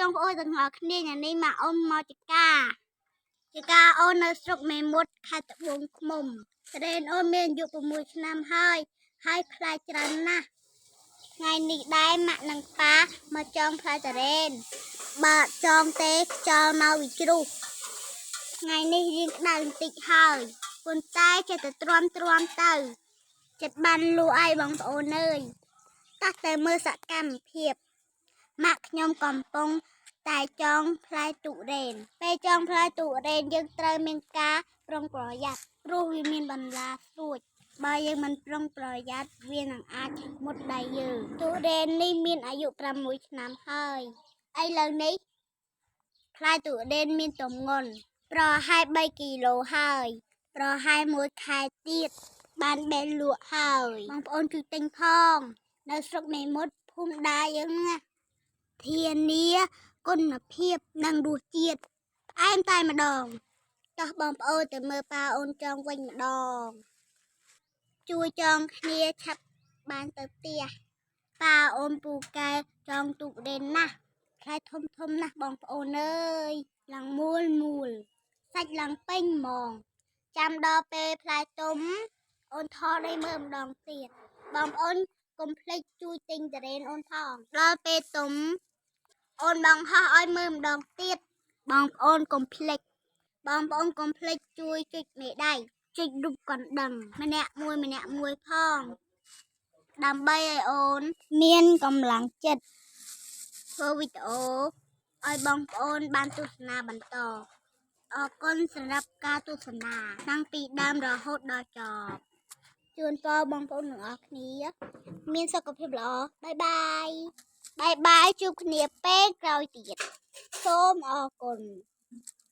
បងប្អូនទាំងអស់គ្នាថ្ងៃនេះមកអូនមកចកាចកាអូននៅស្រុកមេមត់ខេត្តត្បូងឃ្មុំត្រេនអូនមានអាយុ6ឆ្នាំហើយហើយផ្លែច្រើនណាស់ថ្ងៃនេះដែរម៉ាក់និងប៉ាមកចងផ្លែតារ៉េនបើអត់ចងទេខ្យល់មកវិជ្រុះថ្ងៃនេះរៀងក្តៅបន្តិចហើយប៉ុន្តែចេះតែទ្រាំទ្រាំទៅចិត្តបានលក់ឲ្យបងប្អូនអើយតោះតែមើលសកម្មភាព ម៉ាក់ខ្ញុំកំពុងតែចងផ្លែទុរេនពេលចងផ្លែទុរេនយើងត្រូវមានការប្រុងប្រយ័ត្នព្រោះវាមានបន្លាស្រួចបើយើងមិនប្រុងប្រយ័ត្នវានឹងអាចមុតដៃយើងទុរេននេះមានអាយុ6ឆ្នាំហើយឥឡូវនេះផ្លែទុរេនមានទម្ងន់ប្រហែល3គីឡូហើយប្រហែល1ខែទៀតបានបេះលក់ហើយបងប្អូនជួយទិញផងនៅស្រុកមេមត់ភូមិដាយើងណា ធានាគុណភាពនិងរសជាតិផ្អែមតែម្ដងតោះបងប្អូនទៅមើលប៉ាអូនចងវិញម្ដងជួយចងគ្នាឆាប់បានទៅផ្ទះប៉ាអូនពូកែចងទូកេនណាស់ផ្លែធំធំណាស់បងប្អូនអើយឡើងមូលមូលសាច់ឡើងពេញហ្មងចាំដល់ពេលផ្លែទុំអូនថតឲ្យមើលម្ដងទៀតបងប្អូនកុំភ្លេចជួយទិញតារ៉េនអូនផងដល់ពេលទុំ អូនបងហោះឲ្យមើលម្ដងទៀតបងប្អូនកុំភ្លេចបងប្អូនកុំភ្លេចជួយចុចមេដៃចុចរូបកណ្ដឹងម្នាក់មួយម្នាក់មួយផងដើម្បីឲ្យអូនមានកម្លាំងចិត្តធ្វើវីដេអូឲ្យបងប្អូនបានទស្សនាបន្តអរគុណសម្រាប់ការទស្សនាតាំងពីដើមរហូតដល់ចប់ជូនពរបងប្អូនទាំងអស់គ្នា មានសុខភាពល្អ bye bye bye bye ជួបគ្នាពេលក្រោយទៀតសូមអរគុណ។